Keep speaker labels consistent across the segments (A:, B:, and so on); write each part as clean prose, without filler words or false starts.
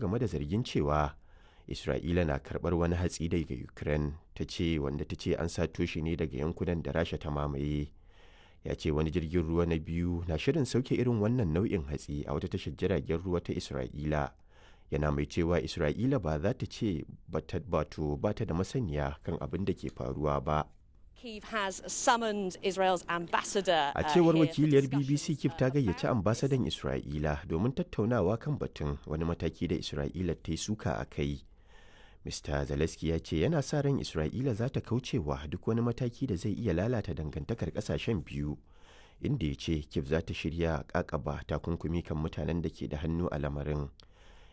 A: game da zargin cewa Isra'ila na karɓar wani hatsi daga Ukraine ta ce wanda ta ce an sato shi ne daga yankunan da Rasha ta mamaye. Ya ce wani jirgin ruwa na biyu na shirin sauke irin wannan nau'in hatsi a wata tashar jiragen ruwa ta Isra'ila. Yana mai cewa Isra'ila ba za ta ce ba ta da masaniya kan abin da ke faruwa ba. A cewar wakiliyar BBC, Kiev ta gayyaci ambasadan Isra'ila domin tattaunawa kan batun, wani mataki da Isra'ila ta yi suka a kai. Mr. Zelensky ya ce yana sa ran Isra'ila za ta kaucewa duk wani mataki da zai iya lalata dangantakar kasashen biyu, inda ya ce Kiev za ta shirya kakaba takunkumi kan mutanen da ke da hannu a lamarin.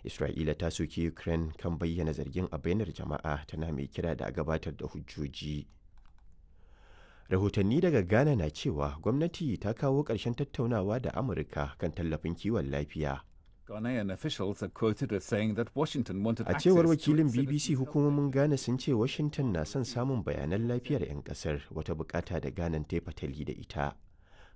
A: Isra'ila ta soki Ukraine kan bayyana zargin a bainar jama'a, tana mai kira da a gabatar da hujjoji. Rahotanni daga Ghana na cewa gwamnati ta kawo ƙarshen tattaunawa da Amurka kan tallafin kiwon lafiya.
B: Ghanaian officials are quoted as saying that Washington wanted
A: A cewar wakilin BBC, hukumomin Ghana sun ce Washington na son samun bayanan lafiyar 'yan kasar, wata bukata da Ghana ta fatali da ita.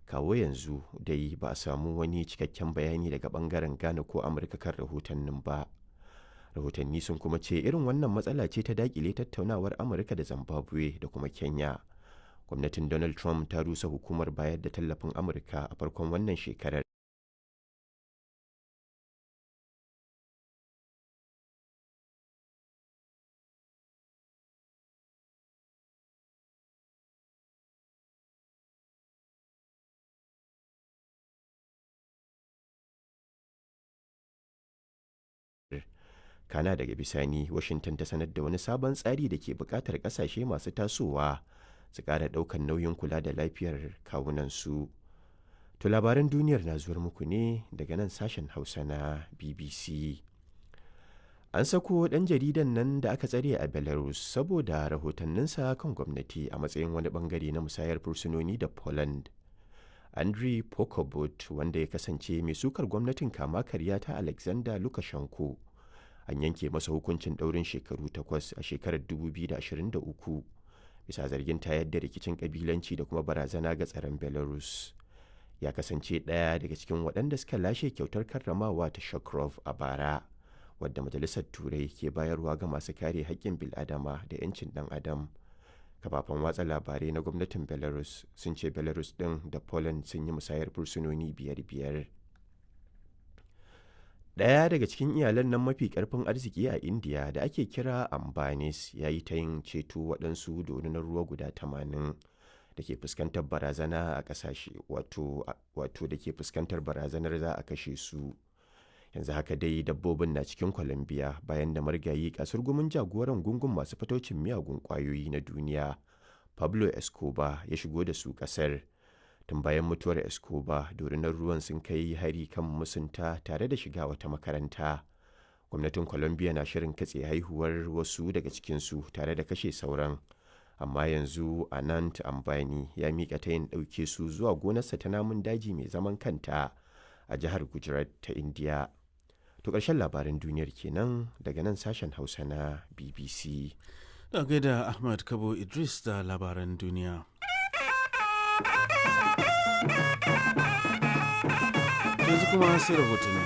A: Kawo yanzu dai ba a samu wani cikakken bayani daga bangaren Ghana ko Amurka kan rahotannin ba. Rahotanni sun kuma ce irin wannan matsala ce ta dakile tattaunawar Amurka da Zimbabwe da kuma Kenya. Gwamnatin Donald Trump ta rusa hukumar bayar da tallafin Amurka a farkon wannan shekarar. Kana daga bisani Washington ta sanar da wani sabon tsari da ke bukatar kasashe masu tasowa su ƙara ɗaukar nauyin kula da lafiyar kawunansu. To, labaran duniyar na zuwar muku ne daga nan sashen Hausa na BBC. An sako ɗan jaridan nan da aka tsare a Belarus saboda rahotanninsa kan gwamnati a matsayin wani bangare na musayar fursunoni da Poland. Andriy Pokobut, wanda ya kasance mai sukar gwamnatin kama karya ta Alexander Lukashenko, an yanke masa hukuncin ɗaurin shekaru 8 a shekarar 2023 bisa zargin tayar da rikicin kabilanci da kuma barazana ga tsaron Belarus. Ya kasance ɗaya daga cikin waɗanda suka lashe kyautar karramawa ta Shakrov a bara, wadda Majalisar Turai ke bayarwa ga masu kare haƙƙin bil'adama da 'yancin ɗan adam. Kafafen watsa labarai na gwamnatin Belarus sun ce Belarus ɗin da Poland sun yi musayar fursunoni biyar biyar. Ɗaya daga cikin iyalan nan mafi ƙarfin arziki a Indiya da ake kira Ambanis ya yi tayin ceto waɗansu dorinar ruwa guda 80 da ke fuskantar barazana a ƙasashe wato da ke fuskantar barazanar za a kashe su. Yanzu haka dai dabbobin na cikin Colombia bayan da marigayi kasurgumin jagoran gungun masu fataucin miyagun ƙwayoyi na duniya Pablo Escobar ya shigo da su ƙasar. Tun bayan mutuwar Escobar, dorinar ruwan sun kai hari kan masunta tare da shiga wata makaranta. Gwamnatin Colombia na shirin katse haihuwar wasu daga cikinsu tare da kashe sauran, amma yanzu Anant Ambani ya mika tayin ɗauke su zuwa gonarsa ta namun daji mai zaman kanta a jihar Gujarat ta India. To, ƙarshen labaran duniyar kenan daga nan sashen Hausa na BBC.
C: Da gaida Ahmad Kabo Idris da labaran duniya. Yanzu kuma sai rahotanni.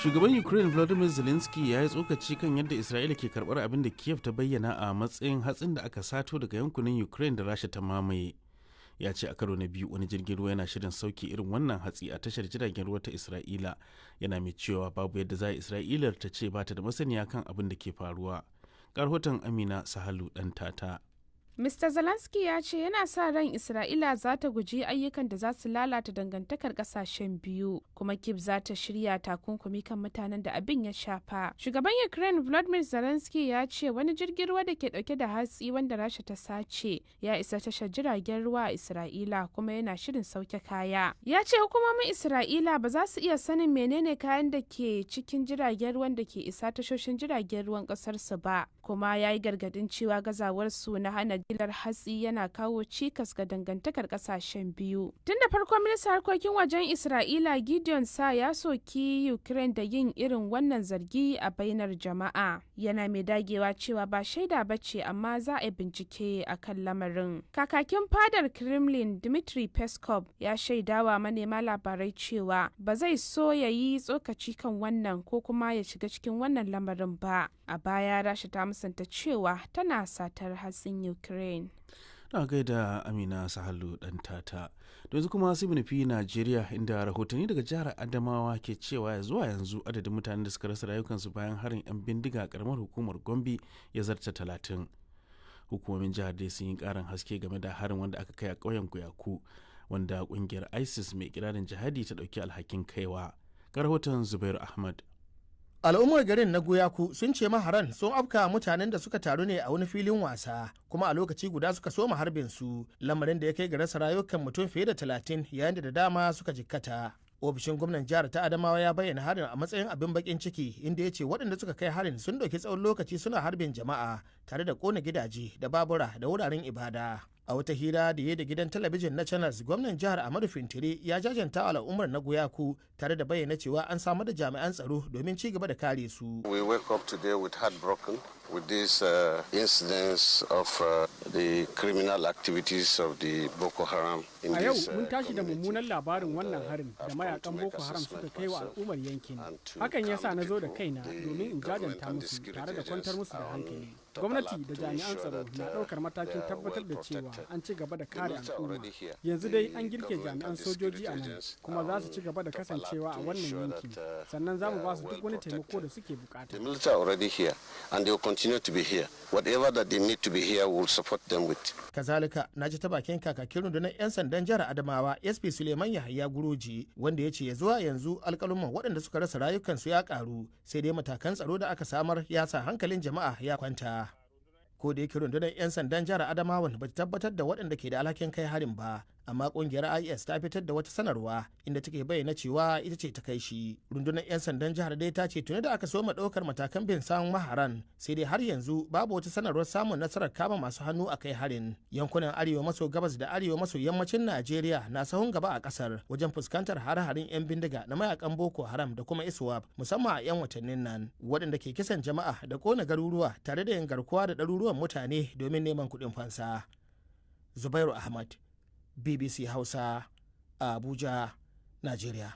C: Shugaban Ukraine Volodymyr Zelensky ya yi tsokaci kan yadda Isra'ila ke karbar abin da Kiev ta bayyana a matsayin hatsin da aka sato daga yankunan Ukraine da Rasha ta mamaye. Ya ce a karo na biyu wani jirgin ruwa yana shirin sauke irin wannan hatsi a tashar jiragen ruwa ta Isra'ila, yana mai cewa babu yadda za a Isra'ilar ta ce ba ta da masaniya kan abin da ke faruwa. Rahoton Amina Sahalu Dan Tata.
D: Mr. Zelensky ya ce yana sa ran Isra'ila za ta guji ayyukan da za su lalata dangantakar kasashen biyu, kuma Kyiv za ta shirya takunkumi kan mutanen da abin ya shafa. Shugaban Ukraine Volodymyr Zelensky ya ce wani jirgin ruwa da ke dauke da hatsi wanda Rasha ta sace ya isa tashar jiragen ruwa a Isra'ila kuma yana shirin sauke kaya. Ya ce hukumomin Isra'ila ba za su iya sanin menene kayan da ke cikin jiragen ruwan da ke isa tashoshin jiragen ruwan kasarsu ba, kuma ya yi gargadin cewa gazawarsu na hana jigilar hatsi yana kawo cikas ga dangantakar kasashen biyu. Tun da farko ministan harkokin wajen Isra'ila Gideon bidiyon sa ya soki Ukraine da yin irin wannan zargi a bainar jama'a. Yana mai dagewa cewa ba shaida ba ce, amma za a bincike a kan lamarin. Kakakin fadar Kremlin Dmitry Peskov ya shaidawa manema labarai cewa ba zai so ya yi tsokaci kan wannan ko kuma ya shiga cikin wannan lamarin ba. A baya Rasha ta musanta cewa tana satar hatsin Ukraine.
C: Na gaida Amina Sahalu dan tata. Da yanzu kuma sai mu nufi Najeriya, inda rahotanni daga jihar Adamawa ke cewa zuwa yanzu adadin mutanen da suka rasa rayukansu bayan harin 'yan bindiga a karamar hukumar Gombe ya zarta 30. Hukumomin jihar dai sun yi karin haske game da harin wanda aka kai a ƙauyen Kuyaku, wanda kungiyar ISIS mai kirarin jihadi ta ɗauki alhakin kaiwa. Ga rahoton Zubair Ahmad.
E: Al'ummar garin na Goyaku sun ce maharan sun afka mutanen da suka taru ne a wani filin wasa, kuma a lokaci guda suka soma harbin su, lamarin da ya kai ga rasa rayukan mutum fiye da 30 yayin da dama suka jikkata. Ofishin gwamnan jihar ta Adamawa ya bayyana harin a matsayin abin bakin ciki, inda ya ce waɗanda suka kai harin sun ɗauki tsawon lokaci suna harbin jama'a tare da kona gidaje da babura da wuraren ibada. A wata hira da ya da gidan talabijin na Channels, gwamnan jihar Amadu Fintiri ya jajanta al'ummar na Guyaku tare da bayyana cewa an samar da jami'an tsaro domin ci gaba da kare su.
F: We wake up today with heartbroken with these incidents of the criminal activities of the Boko Haram in
G: A yau
F: this
G: mun tashi da
F: community.
G: mummunan labarin wannan harin da
F: I've come
G: mayakan
F: to make
G: Boko Haram suka
F: assessment
G: kai wa
F: myself
G: al'ummar yankin.
F: and to
G: Hakan ya sa
F: calm
G: na zo da
F: people.
G: kaina
F: The
G: domin in
F: government
G: jajanta
F: and the
G: musu
F: security
G: tare da kwantar
F: agents
G: musu da
F: are on
G: hankali.
F: top
G: Gwamnati
F: alert
G: da
F: to
G: jami'an
F: ensure
G: tsaro
F: that,
G: na ɗaukar
F: they
G: matakin
F: are
G: tabbatar
F: well
G: da cewa
F: protected.
G: an ci gaba da
F: The
G: kare
F: military
G: al'umma.
F: already here.
G: Yanzu dai
F: The
G: an girke
F: government
G: jami'an
F: and the
G: sojoji
F: security
G: a nan
F: agents
G: kuma
F: are
G: za su ci
F: on
G: gaba da
F: top alert
G: kasancewa a
F: to
G: wannan
F: ensure
G: yankin.
F: that,
G: Sannan za mu
F: they
G: ba
F: are
G: su
F: well
G: duk wani taimako da
F: protected.
G: suke bukata.
F: The military are already here and they will continue to be here. Whatever that they need to be here, we will support them with.
E: Kazalika na ji ta bakin kakakin rundunar 'yan sandan jihar Adamawa, SP Suleiman Yahaya Guroji, wanda ya ce ya zuwa yanzu alkaluman waɗanda suka rasa rayukansu ya karu, sai dai matakan tsaro da aka samar ya sa hankalin jama'a ya kwanta. Ko da yake rundunar 'yan sandan jihar Adamawan ba ta tabbatar da waɗanda ke da alhakin kai harin ba, amma kungiyar IS ta fitar da wata sanarwa inda take bayyana cewa ita ce ta kai shi. Rundunar 'yan sandan jihar dai ta ce tuni da aka soma ɗaukar matakan bin samun maharan, sai dai har yanzu babu wata sanarwar samun nasarar kama masu hannu a kai harin. Yankunan arewa maso gabas da arewa maso yammacin Najeriya na sahun gaba a kasar wajen fuskantar hare-haren 'yan bindiga na mayakan Boko Haram da kuma ISWAP, musamman a 'yan watannin nan, waɗanda ke kisan jama'a da kona garuruwa tare da yin garkuwa da ɗaruruwan mutane domin neman kuɗin fansa. Zubairu Ahmad, BBC Hausa, Abuja, Najeriya.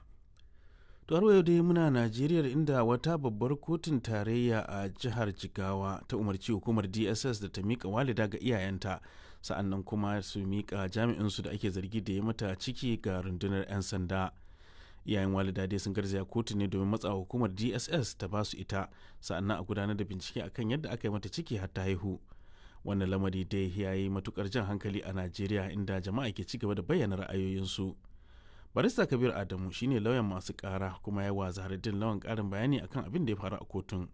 C: To har yau dai muna Najeriya, inda wata babbar kotun tarayya a jihar Jigawa ta umarci hukumar DSS da ta mika walida ga iyayenta, sa'annan kuma su mika jami'insu da ake zargi da ya mata ciki ga rundunar 'yan sanda. Iyayen walida dai sun garzaya kotu ne domin matsawa hukumar DSS ta ba su ita, sa'annan a gudanar da bincike akan yadda aka yi mata ciki har ta haihu. Wannan lamari dai ya yi matukar jan hankali a Najeriya, inda jama'a ke ci gaba da bayyana ra'ayoyinsu. Barista Kabir Adamu shine lauyan masu kara, kuma ya wa Zaharaddin Lawan karin bayani akan abin da ya faru a kotun.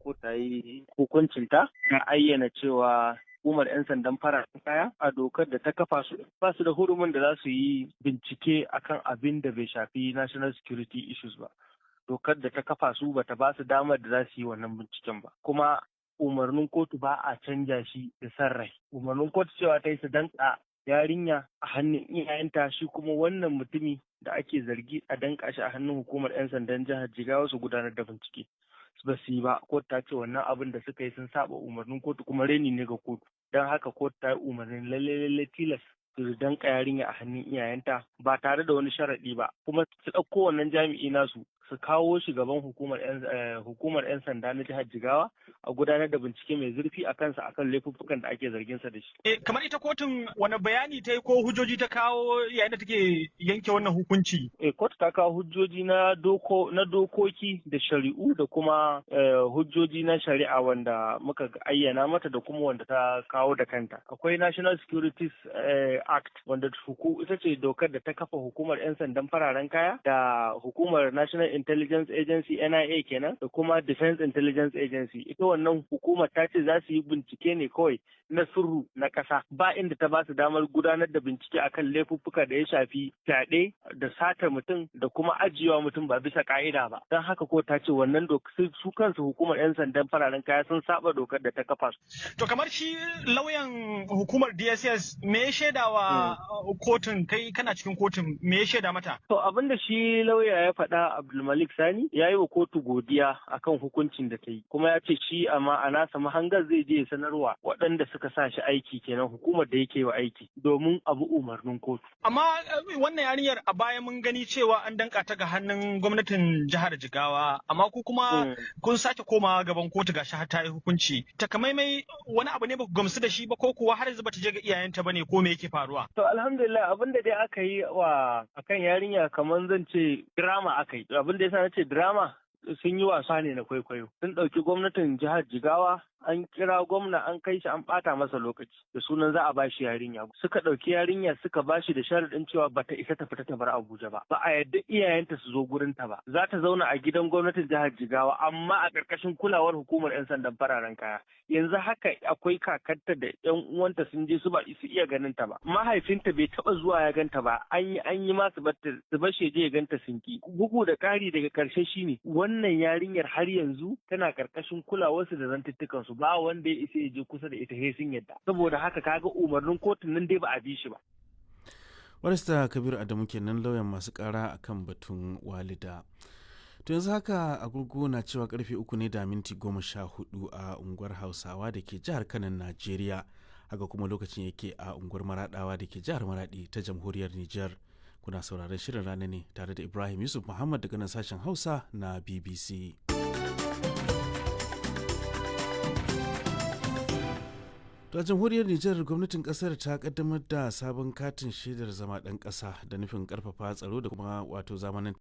H: Ko ta yi hukuncinta ta ayyana cewa hukumar 'yan sandan fararen kaya a dokar da ta kafa su ba su da hurumin da za su yi bincike akan abin da bai shafi national security issues ba. Dokar da ta kafa su bata ba su damar da za su yi wannan binciken ba, kuma umarnin kotu ba a canja shi da san rai. Umarnin kotu cewa ta yi su danka yarinya a hannun iyayenta, shi kuma wannan mutumi da ake zargi a danka shi a hannun hukumar 'yan sandan jihar Jigawa su gudanar da bincike. Ba su yi ba. Kotu ta ce wannan abin da suka yi sun saba umarnin kotu kuma reni ne ga kotu. Don haka kotu ta yi umarnin lalle lalle tilas su danka yarinya a hannun iyayenta ba tare da wani sharaɗi ba, kuma su ɗauko wannan jami'i nasu su kawo shi gaban hukumar 'yan sanda na jihar Jigawa a gudanar da bincike mai zurfi a kansa akan laifuffukan da ake zargin sa da shi.
I: Kamar ita kotun wani bayani ta yi ko hujjoji ta kawo yayin da take yanke wannan hukunci?
H: Kotu ta kawo hujjoji na dokoki da shari'u da kuma hujjoji na shari'a wanda muka ayyana mata da kuma wanda ta kawo da kanta. Akwai National Securities Act, wanda ita ce dokar da ta kafa hukumar 'yan sandan fararen kaya da hukumar National Intelligence Agency NIA kenan da kuma Defense Intelligence Agency. Ita wannan hukumar ta ce za su yi bincike ne kawai na sirru na ƙasa, ba inda ta ba su damar gudanar da bincike akan laifuffuka da ya shafi fyaɗe da satar mutum da kuma ajiyewa mutum ba bisa ka'ida ba. Don haka ko ta ce wannan su kansu hukumar 'yan sandan fararen kaya sun saba dokar da ta kafa su.
I: To kamar shi lauyan hukumar DSS me ya shaida wa kotun, kai kana cikin kotun, me ya shaida mata?
H: To abin da shi lauya ya faɗa, Abdulmalik Sani, ya yi wa kotu godiya akan hukuncin da ta yi, kuma ya ce shi amma a nasa mahangar zai je sanarwa waɗanda suka sa shi aiki, kenan hukumar da yake wa aiki, domin abu umarnin kotu.
I: Amma wannan yarinyar a baya mun gani cewa an danka ta ga hannun gwamnatin jihar Jigawa, amma ku kuma kun sake komawa gaban kotu, gashi har ta yi hukunci. Takamaimai wani abu ne ba ku gamsu da shi ba, ko kuwa har yanzu bata je ga iyayenta bane, ko me yake faruwa?
H: To alhamdulillah, abin da dai aka yi wa akan yarinya kamar zan ce drama aka yi. Abin da yasa na ce drama, sun yi wasa ne na kwaikwayo. Sun ɗauki gwamnatin jihar Jigawa, an kira gwamna, an kai shi, an ɓata masa lokaci da sunan za a ba shi yarinya. Suka ɗauki yarinya suka ba shi da sharaɗin cewa bata isa ta fita ta bar Abuja ba. Ba a yarda iyayenta su zo gurin ta ba. Za ta zauna a gidan gwamnatin jihar Jigawa amma a ƙarƙashin kulawar hukumar 'yan sandan fararen kaya. Yanzu haka akwai kakarta da 'yan uwanta sun je su ba su iya ganin ta ba. Mahaifinta bai taɓa zuwa ya ganta ba. An yi ma su bar shi je ya ganta sun ki. Bugu da ƙari, daga ƙarshe shine wannan yarinyar har yanzu tana ƙarƙashin kulawarsu da zantuttukansu, ba wanda ya isa ya je kusa da ita sai sun yadda. Saboda haka kaga umarnin kotun nan dai ba a bi shi ba.
C: Barista Kabiru Adamu kenan, lauyan masu kara akan batun Walida. To yanzu haka agogo na cewa karfe 3:14 a unguwar Hausawa da ke jihar Kano, Najeriya. Haka kuma lokacin yake a unguwar Maradawa da ke jihar Maradi ta jamhuriyar Nijar. Kuna sauraron shirin rana ne tare da Ibrahim Yusuf Muhammad daga nan sashen Hausa na BBC. To a jamhuriyar Nijar, gwamnatin kasar ta kaddamar da sabon katin shaidar zama ɗan ƙasa da nufin karfafa tsaro da kuma wato zamanin